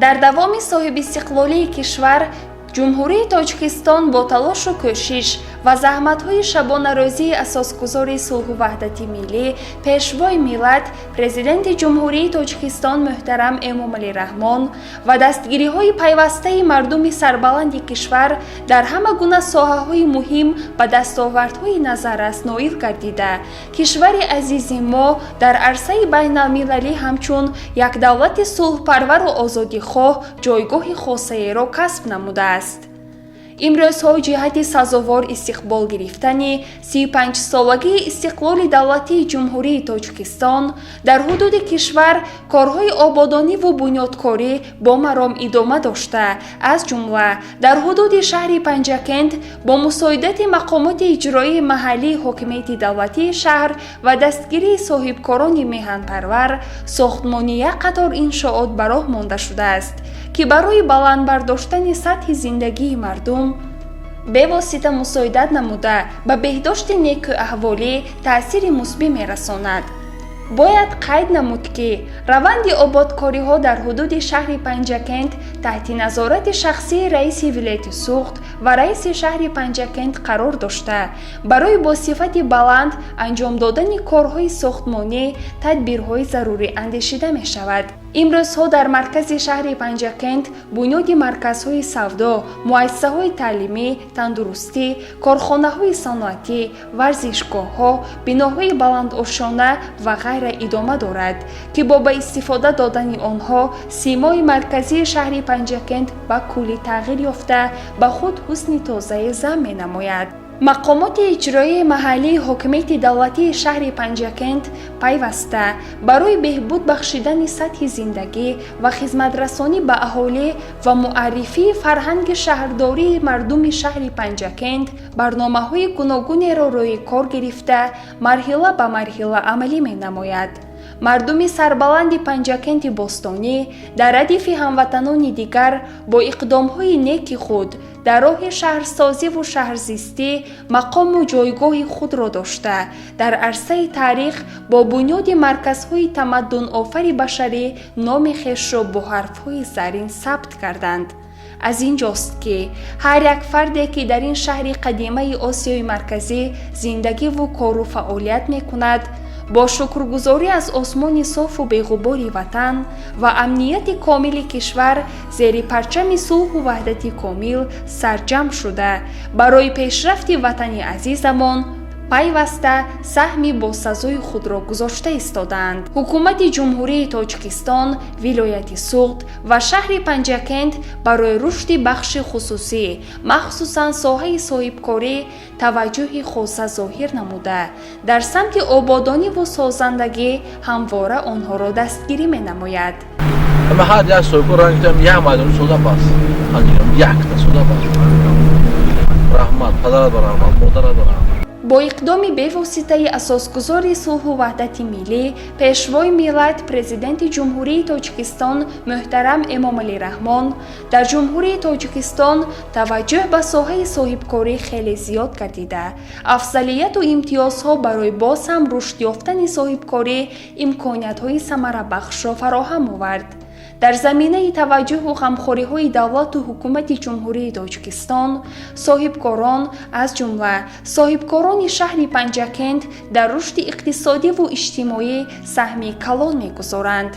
Дар давоми соҳибистиқлолии кишвар Ҷумҳурии Тоҷикистон бо талошу кӯшиш ва заҳматҳои шабонарӯзии асосгузори сулҳу ваҳдати миллӣ, Пешвои миллат, Президенти Ҷумҳурии Тоҷикистон муҳтарам Эмомалӣ Раҳмон ва дастгириҳои пайвастаи мардуми сарбаланди кишвар дар ҳама гуна соҳаҳои муҳим ба дастовардҳои назаррас ноил гардида, кишвари азизи мо дар арсаи байналмилалӣ ҳамчун як давлати сулҳпарвару озодихоҳ ҷойгоҳи хосаеро касб намудааст. Имрӯзҳо ҷиҳати сазовор истиқбол гирифтани 35-солагии истиқлоли давлатии Ҷумҳурии Тоҷикистон дар ҳудуди кишвар корҳои ободониву бунёдкорӣ бо маром идома дошта, аз ҷумла дар ҳудуди шаҳри Панҷакент бо мусоидати мақомоти иҷроии маҳаллии ҳокимияти давлатии шаҳр ва дастгирии соҳибкорони меҳанпарвар сохтмони як қатор иншоот ба роҳ монда шудааст, ки барои баланд бардоштани сатҳи зиндагии мардум бевосита мусоидат намуда, ба беҳдошти некӯаҳволӣ таъсири мусбӣ мерасонад. Бояд қайд намуд, ки раванди ободкориҳо дар ҳудуди шаҳри Панҷакент таҳти назорати шахсии раиси вилояти Суғд ва раиси шаҳри Панҷакент қарор дошта, барои бо сифати баланд анҷом додани корҳои сохтмонӣ тадбирҳои зарурӣ андешида мешавад. Имрӯзҳо дар маркази шаҳри Панҷакент бунёди марказҳои савдо, муассисаҳои таълимӣ, тандурустӣ, корхонаҳои саноатӣ, варзишгоҳҳо, биноҳои баландошёна ва ғайра идома дорад, ки бо ба истифода додани онҳо симои марказии шаҳри Панҷакент ба куллӣ тағйир ёфта, ба худ ҳусни тозае зам менамояд. Мақомоти иҷроии маҳаллии ҳокимияти давлатии шаҳри Панҷакент пайваста барои беҳбуд бахшидани сатҳи зиндагӣ ва хизматрасонӣ ба аҳолӣ ва муаррифии фарҳанги шаҳрдории мардуми шаҳри Панҷакент барномаҳои гуногунеро рӯи кор гирифта, марҳила ба марҳила амалӣ менамояд. Мардуми сарбаланди Панҷакенти бостонӣ дар радифи ҳамватанони дигар бо иқдомҳои неки худ дар роҳи шаҳрсозиву шаҳрзистӣ мақому ҷойгоҳи худро дошта, дар арсаи таърих бо бунёди марказҳои тамаддунофари башарӣ номи хешро бо ҳарфҳои зарин сабт карданд. Аз ин ҷост, ки ҳар як фарде, ки дар ин шаҳри қадимаи Осиёи Марказӣ зиндагиву кору фаъолият мекунад, бо шукргузорӣ аз осмони софу беғубори ватан ва амнияти комили кишвар зери парчами сулҳу ваҳдати комил сарҷамъ шуда, барои пешрафти ватани азизамон пайваста саҳми босазои худро гузошта истодаанд. Ҳукумати Ҷумҳурии Тоҷикистон, вилояти Суғд ва шаҳри Панҷакент барои рушди бахши хусусӣ, махсусан соҳаи соҳибкорӣ, таваҷҷӯҳи хоса зоҳир намуда, дар самти ободониву созандагӣ ҳамвора онҳоро дастгирӣ менамояд. Ама ҳар як соҳибкор ранг як майдони сода бас, якта сода бас. Раҳмат падарат ба, раҳмат модарат ба, раҳмат. Бо иқдоми бевоситаи асосгузори сулҳу ваҳдати миллӣ, Пешвои миллат, Президенти Ҷумҳурии Тоҷикистон муҳтарам Эмомалӣ Раҳмон дар Ҷумҳурии Тоҷикистон таваҷҷӯҳ ба соҳаи соҳибкорӣ хеле зиёд гардида, афзалияту имтиёзҳо барои боз ҳам рушд ёфтани соҳибкорӣ имкониятҳои самарабахшро фароҳам овард. Дар заминаи таваҷҷӯҳу ғамхориҳои давлату ҳукумати Ҷумҳурии Тоҷикистон соҳибкорон, аз ҷумла соҳибкорони шаҳри Панҷакент, дар рушди иқтисодиву иҷтимоӣ саҳми калон мегузоранд.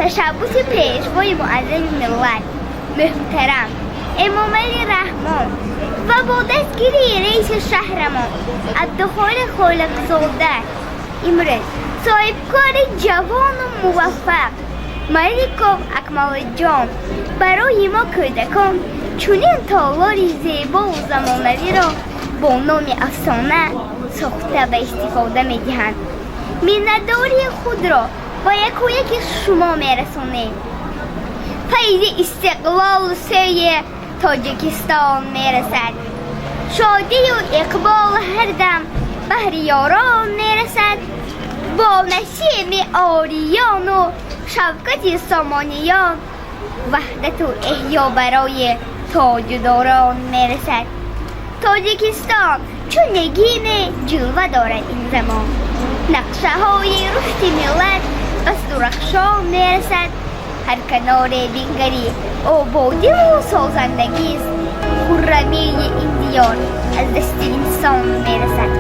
Ташаббуси Пешвои Муаззами миллат муҳтарам Эмомалӣ Раҳмон ва бо дастгирии раиси шаҳрамон Абдухолиқ Холиқзода имрӯз соҳибкори ҷавону муваффақ Маликов Акмалиҷон барои мо кӯдакон чунин толори зебову замонавиро бо номи Афсона сохта ба истифода медиҳанд. Миннатдории худро ба якояки шумо мерасонем. Файзи истиқлолу сӯи Тоҷикистон мерасад, шодию иқбол ҳар дам баҳри ёрон мерасад. Бо насими ориёну шавкати сомониён ваҳдату эҳё барои тоҷудорон мерасад. Тоҷикистон чун нигине ҷилва дорад ин замон, нақшаҳои рушди миллат бас дурахшон мерасад. Ҳар каноре бингарӣ, ободиву созандагист. Хуррамии ин диёр аз дасти инсон мерасад.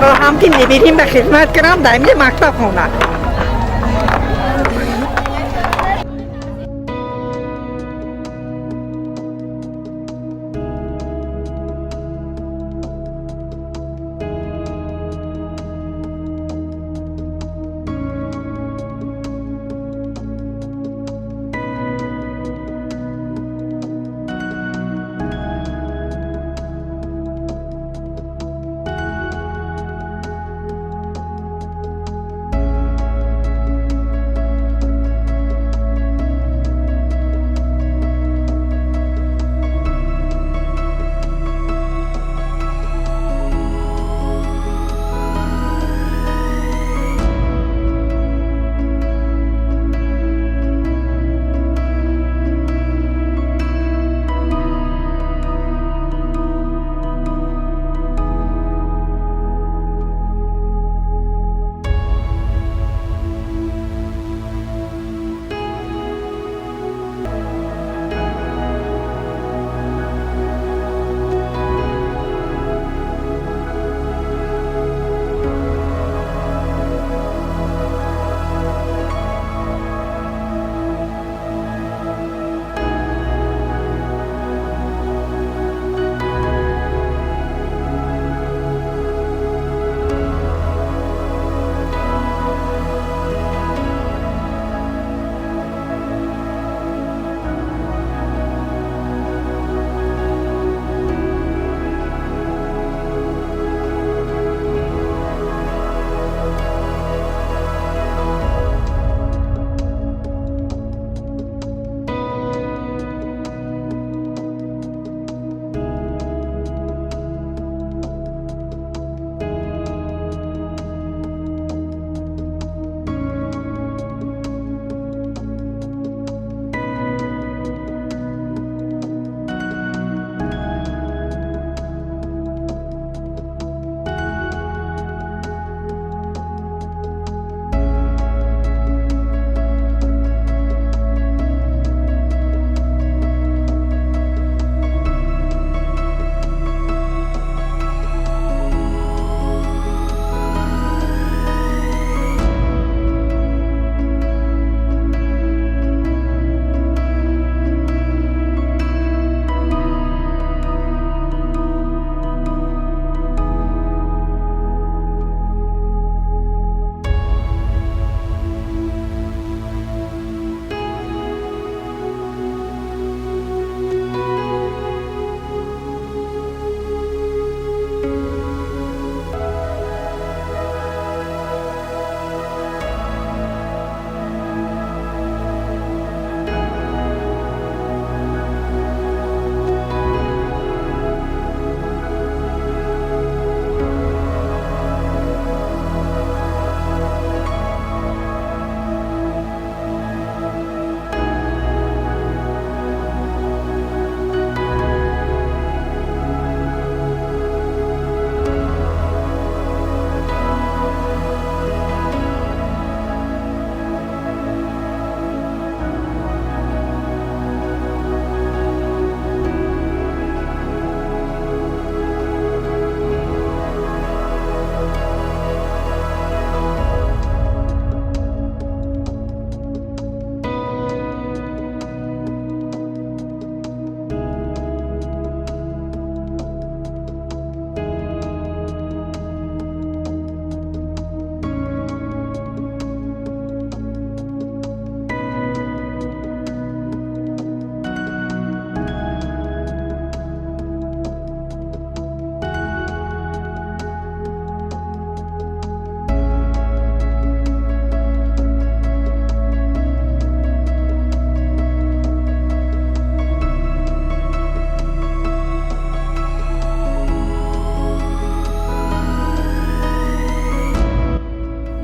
Мехоҳам, ки неберим ба хизмат кунам дар ин мактабхона.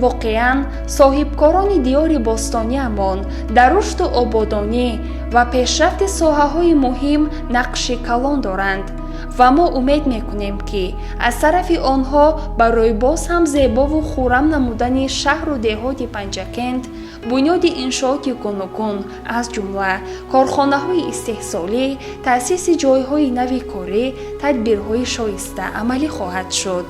Воқеан, соҳибкорони диёри бостониамон дар рушду ободонӣ ва пешрафти соҳаҳои муҳим нақши калон доранд ва мо умед мекунем, ки аз тарафи онҳо барои боз ҳам зебову хуррам намудани шаҳру деҳоти Панҷакент, бунёди иншооти гуногун, аз ҷумла корхонаҳои истеҳсолӣ, таъсиси ҷойҳои нави корӣ тадбирҳои шоиста амалӣ хоҳад шуд.